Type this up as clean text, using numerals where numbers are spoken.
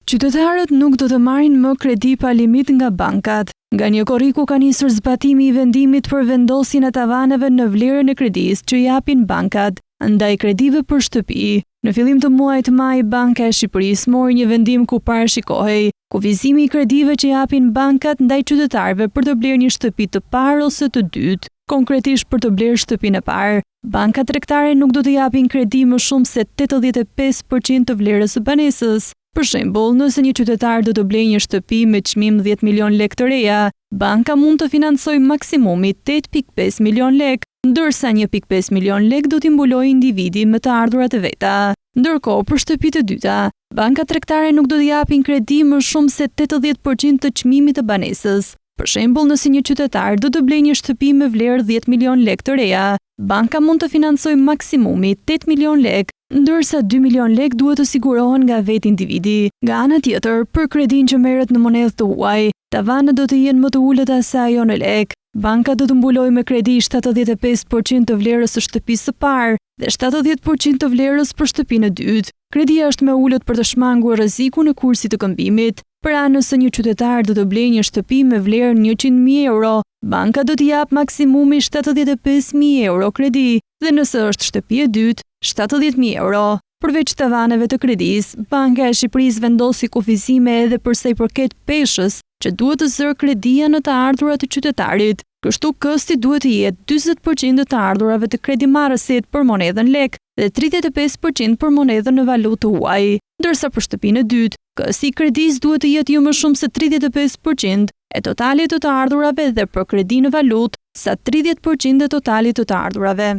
Qytetarët nuk do të marrin më kredi pa limit nga bankat. Nga 1 korriku ka nisur zbatimi i vendimit për vendosjen e tavaneve në vlerën e kredisë që japin bankat ndaj kredive për shtëpi. Në fillim të muajit maj, Banka e Shqipërisë mori një vendim ku parashikohej kufizimi i kredive që japin bankat ndaj qytetarëve për të blerë një shtëpi të parë ose të dytë, konkretisht për të blerë shtëpinë e parë. Bankat tregtare nuk do të japin kredi më shumë se 85% të vlerës së banesës. Për shembull, nëse një qytetar do të blejë një shtëpi me çmim 10 milion lekë të reja, banka mund të financojë maksimumi 8.5 milion lekë, ndërsa 1.5 milion lekë do t'i mbulojë individi me të ardhurat e veta. Ndërkohë, për shtëpitë e dyta, bankat tregtare nuk do të japin kredi më shumë se 80% të çmimit të banesës. Për shembull, nëse një qytetar do të blejë një shtëpi me vlerë 10 milion lekë të reja, banka mund të financojë maksimumi 8 milion lekë, ndërsa 2 milion lekë duhet të sigurohen nga vetë individi. Nga ana tjetër, për kredinë që merret në monedhë të huaj, tavanët do të jenë më të ulëta se ajo në lekë. Banka do të mbulojë me kredi 75% të vlerës së shtëpisë së parë dhe 70% të vlerës për shtëpinë e dytë. Kredia është më e ulët për të shmangur rrezikun e kursit të këmbimit. Pra, nëse një qytetar do të blejë një shtëpi me vlerë 100.000 euro, banka do t'i japë maksimumi 75.000 euro kredi dhe nëse është shtëpi e dytë, 70.000 euro. Përveç tavaneve të kredisë, Banka e Shqipërisë vendosi kufizime edhe për sa i përket peshës që duhet të zërë kredia në të ardhurat e qytetarit. Kështu kësti duhet të jetë 40% të të ardhurave të kredimarrësit për monedhën lek dhe 35% për monedhën në valutë të huaj. Ndërsa për shtëpinë e dytë, kësti i kredisë duhet të jetë jo më shumë se 35% e totalit të të ardhurave dhe për kredi në valutë sa 30% e totalit të të ardhurave.